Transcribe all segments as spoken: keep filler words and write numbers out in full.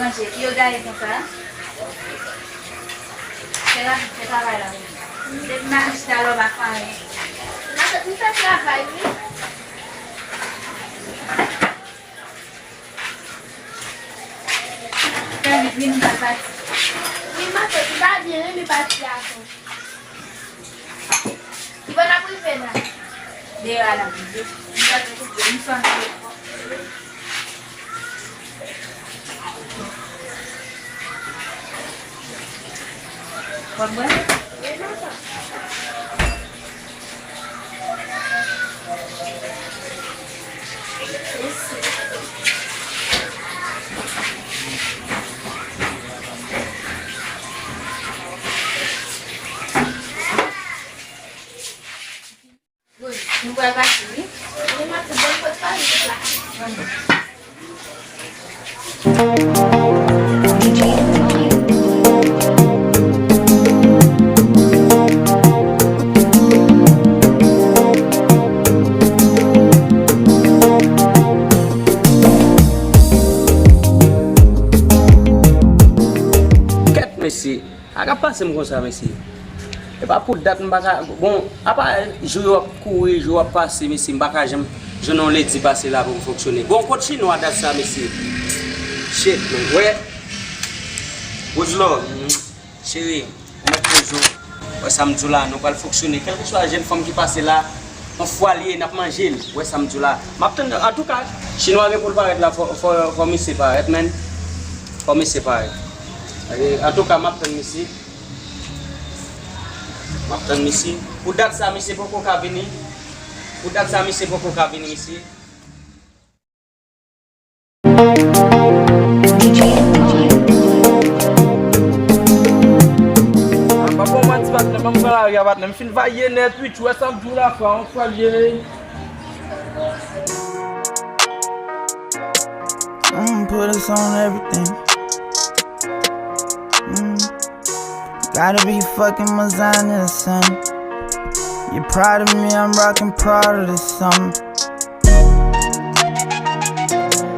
Manje, ki yo gaye konsa? Se rapid, fè travay la. Depi maten chita la, w pa fè anyen. Matant, m fè travay, wi. Fè vit, vin, m pral pati. Wi, matant, m ta byen renmen pati avè w. Kibò n ap rive la? Dera la, m pral koupe, m sonje. W ap bwè? Wi, matant. Good. Nou pral pati, wi. Wi, matant, bòn fèt pa jis la. Kèt, mesye. Sa k ap pase m konsa, mesye? E pa pou dat m pa ka, bon, apa jou yo ap kouri, jou yo ap pase, mesye, m pa ka janm jwenn yon ledi pase la pou m fonksyone. Bon, kot chinwa dat sa, mesye? Shit, man. Wè. What's love? Cheri, ou mèt poze w. Wè sa m di w la, nou pral fonksyone. Kèlkeswa jèn fanm ki pase la, yon fwa l ye, n ap manje l. Wè sa m di w la. M ap tann, antouka, chinwa gen pou l parèt la, fò, fò, fò misye parèt, man. Fò misye parèt. E, antouka, m ap tann misye. M ap tann misye. Pou dat sa, misye poko ka vini. Pou dat sa, misye poko ka vini, misye. Ah, pa pran manti, patnè, ban m pran lari a, patnè. M fin vaye nèt, wi, tchou, wè sa m di w la, fwa, yon fwa l ye. Mm, put us on everything. Mm. Gotta be fucking Mazana or something. You proud of me, I'm rocking Prada or something.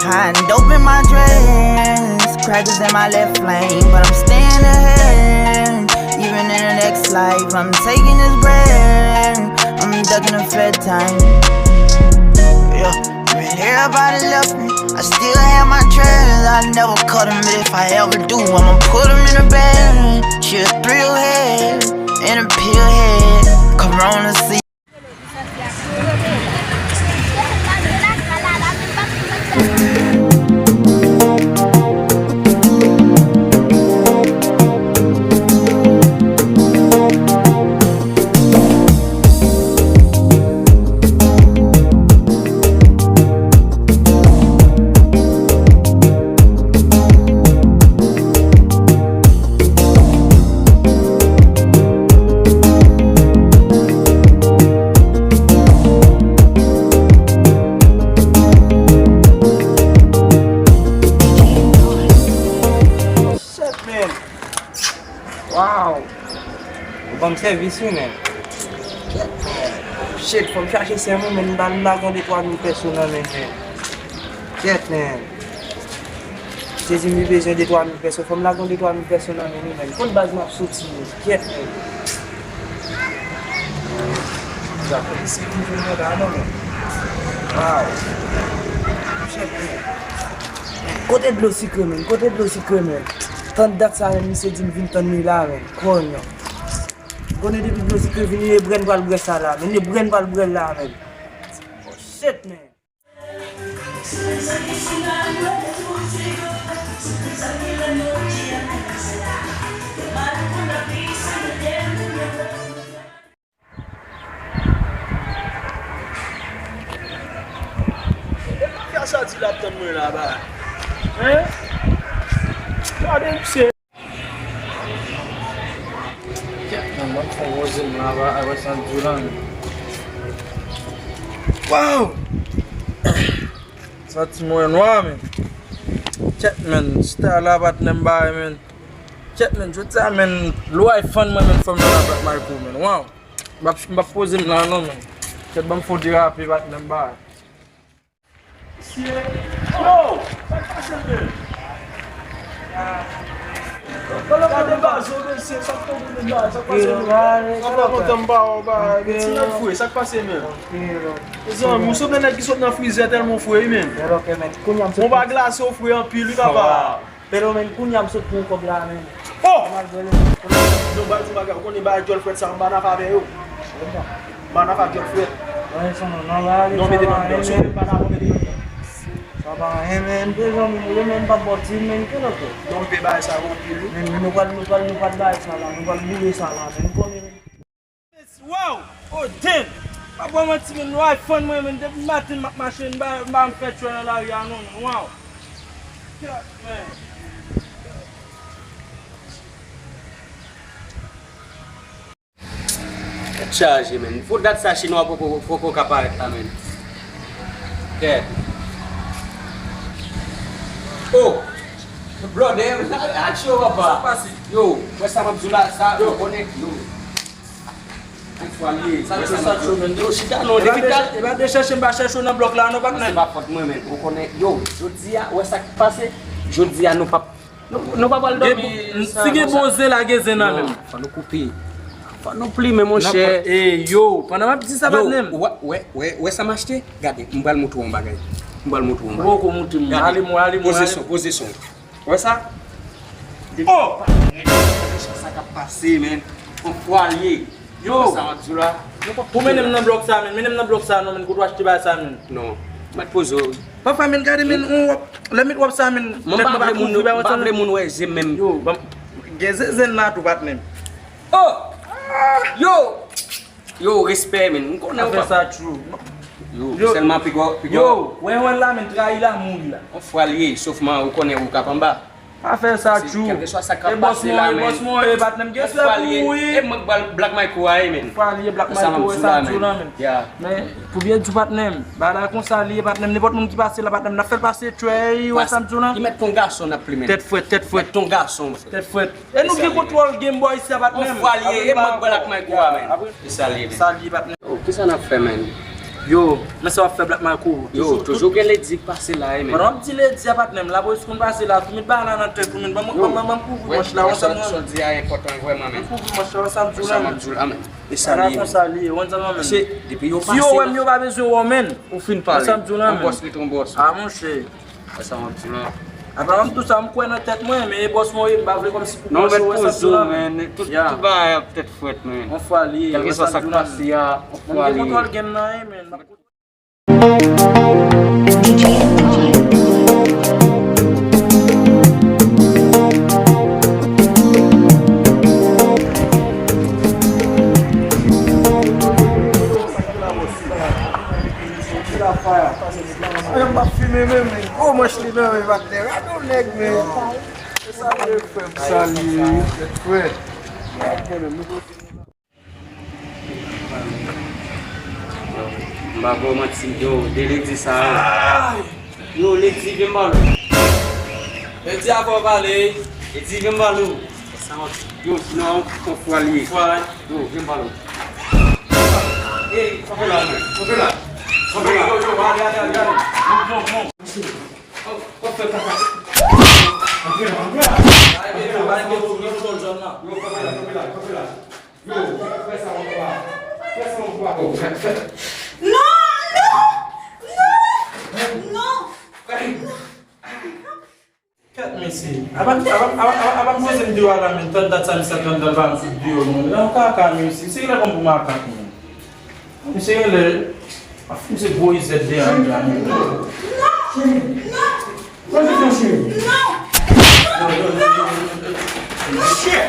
Hiding dope in my dress, crackers in my left lane, but I'm staying ahead. Even in the next life, I'm taking this bread. I'm ducking the Fed time. Yeah, I mean, everybody left me. I still have my dreads. I never cut 'em, but if I ever do, I'ma put 'em in a bag. She a thrill head and a pill head. Corona see. Shit, man. Wow. Ou ban m sèvis, wi, men. Shit, fò m chache sè mwen, men m ba m lage yon de twa mil pèso nan men, men. Shit, men. Sezi m li bezwen de twa mil pèso, fò m lage yon de twa mil pèso nan men li, men. Kot baz m ap soti, men. Shit, men. Zafè sekirite nan la non, men. Wow. Shit, men. Kote dlo sikre, men? Kote dlo sikre, men? Tann dat sa, men, misye di m vin tann li la, men. Konnya. Konnen depi dlo sikre vini, e brè n pral bwè sa la, men. E brè n pral bwè l la, men. Oh, shit, men. E mafya sa di l ap tann mwen laba. Hein? Gade misye. Kèt, man, ban m fè yon poze m laba, a wè sa m di w la, men. Wow! Santi mwen nwa, men. Kèt, man, chita la, patnè m bare, men. Kèt, man, jodi a, man, lwa e fann mwen, man, fò m nan laplak Marco, man. Wow! M ap, m ap poze m la non, men. Kèt, ban m fè w derape, patnè m ba. Mesye, yo, sa k pase, men? Gade bazo, mesye, sa k tonbe nan bagay, sa k pase, men? Papa kontan m pa wè w, bagay, men ti nèg fre, sa k pase, men? Mezanmi, ou sanble nèg ki sot nan frizè tèlman w fre, wi, men. Bon, pa glase, w fre anpil, wi, papa. Pero, men, kounye a m sot pran kòb la, men. Oh! Non, bay di bagay, ou konnen bagay djòl frèt sa, m pa nan afè avè yo. M pa nan afè djòl frèt. Non, mete nan dò. Si w pa nan, mete nan dò. Sa pa anyen, men, mezanmi, mwen menm pa bòti, men, ke lòt yo? Non, m pe bagay sa yo anpil, wi. Men, nou pral, nou pral, nou pral bagay sa la, nou pral boule sa la, men, konnen, men. Wow! Oh, damn! Pa ba w manti, men, nou iPhone mwen, men, depi maten m ap mache, m pa, m pa m fè tchwè nan lari a, non, men, wow! Kèt, men. Tèt chaje, men. Pou dat sa, chinwa poko, poko ka parèt la, men. Kèt. Oh! Blòdè, a cho, papa. Sa pase? Yo, wè sa m ap di w la, sa, yo, konnen, yo. Sa cho, sa cho, men. Yo, chita non, depi tal. E pa de chèche, m pa chèche w nan blòk la, non, patnè. Se pa fòt mwen, men. Ou konnen, yo, jodi a, wè sa k pase. Jodi a, nou p ap, nou, nou pa pral dòmi. Si gen bon zen la, gen zen nan menm. Fò nou koupe. Fò nou plimen, monchè. E, yo, pandan m ap di sa, patnè m. Wè, wè, wè, wè sa m achte? Gade, m pral montre w yon bagay. M pral montre w yon bagay. Poko montre m. Ale, mwen, ale, mwen, ale. Poze son, poze son. Wè sa? Oh! Sa k ap pase, men. Anfwalye. Yo! Sa w ap di la? Pou mennen m nan blòk sa, men. Mennen m nan blòk sa, non, men. Kote w achte bagay sa, men? Non. Mèt poze w. Papa, men, gade, men, on wòp. Lè m met wòp sa, men. Mwen pa vle moun, pa vle moun wè je m menm. Yo, ban m gen zenzenn la tou, patnè m. Oh! Yo! Yo, respè, men. M konnen ou pa fè sa, true. Yo, sèlman piga, piga. Yo, wè, wè la, men, trayi la, mouri la. Anfwalye, sofman, ou konnen ou k ap anba. Pa fè sa, true. Kèlkeswa sa k ap pase la, men. E bòs mwen, e bòs mwen, e patnè m, gen respè pou ou, wi. E mwen, Black Michael a ye, men. Anfwalye, Black Michael, e sa m di w la, men. Men, pou byen di w, patnè m, bagay la konsa li ye, patnè m, nenpòt moun ki pase la, patnè m, n ap fè l pase, true, wè sa m di w la. Li mèt kon gason n ap plimen. Tèt frèt, tèt frèt. Mèt kon gason. Tèt frèt. E nou gen kontwòl Game Boy isi a, patnè m. Anfwalye, e mwen, Black Michael a, men. E sa l ye, men. Sa l ye, patnè m. Yo, kisa n ap fè, men? Yo, men sa w ap fè, Black Michael? Yo, toujou gen ledi k pase la, men. Pandan w ap di ledi a, patnè m, lapolis konn pase la, tou met bagay la nan tèt ou, men. Ban m, ban m, ban m kouvri manch la, wè sa m di w la. Sa w di a enpòtan vrèman, men. Ban m kouvri manch la, wè sa m di w la, men. Sa m ap di w la, men. E sa l ye, men. Konsa li ye, wè sa m di w la, men. Se, depi yo pase. Si yo wè m, yo pa bezwen wè w, men. Ou fin pale. Wè sa m di w la, men. On bòs rete on bòs. A, monchè. Wè sa m ap di w la. Apa m tou sa m kwè nan tèt mwen, men e bòs mwen, m pa vle kòmsi pou kòmanse wè sa m di w la, men. Tout, tout bagay ap tèt frèt, men. Anfwalye, kèlkeswa sa k pase a, anfwalye. Mwen gen kontwòl game nan, men. Ayo, m pa fimen menm, men. Gwo manch li nan men, patnè. Gade yon nèg, men. E sa vle, frè m. Salye, frè. M pa ba w manti, yo, de ledi sa yo. Yo, ledi, vin m pale w. Ledi a fò pale. Ledi, vin m pale w. Yo, sinon, fò fwa li ye. Fwa. Yo, vin m pale w. Ey, kanpe la, men. Kanpe la. Kanpe la. Yo, yo, ale, ale, ale, ale. Bon, bon, bon. Yo, kanpe la, kanpe la. Yo, kanpe la, kanpe la, kanpe la. Yo, fè sa yon fwa. Fè sa yon fwa. Non, non, non, non. Kèt, mesye. Apa, apa, apa, apa, apa m poze m deyò a la, men, tann dat sa, misye ap tann, tann pa m fout deyò, non. Nan kaka, mesye. Se lè konn pou makak, men. Misye gen lè, ap fout misye gwo izèt deyò a, men. Non, non. Mwen di konsi. Non! Non! Non! Shit!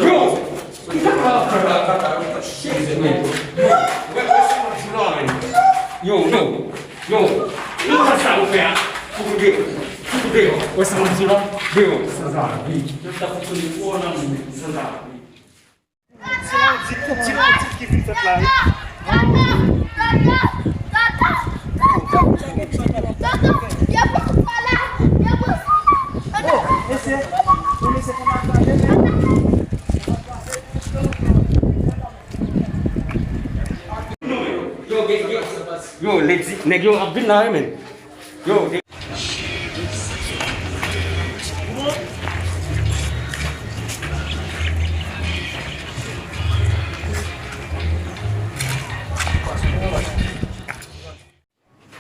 Yo! Kisa k ap fè la? Shit, men. Yo, yo, yo. Yo, wè sa ou fè a? Fouti deyò. Fouti deyò. Wè sa ou di la? Deyò. Sanzavi. Yo ta fout nou nan men. Sanzavi. Ti mandi, ti mandi ki vin fèt la, wi. Oh, mesye, oh, mesye, kòman sa ye, men? Yo, gen, gen, yo, ledi, nèg yo ap vin la, wi, men. Yo, gen. Bon.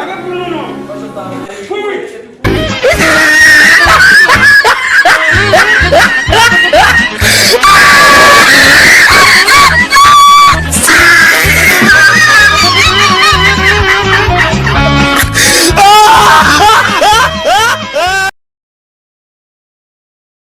Lage pou nou non. Wi, wi.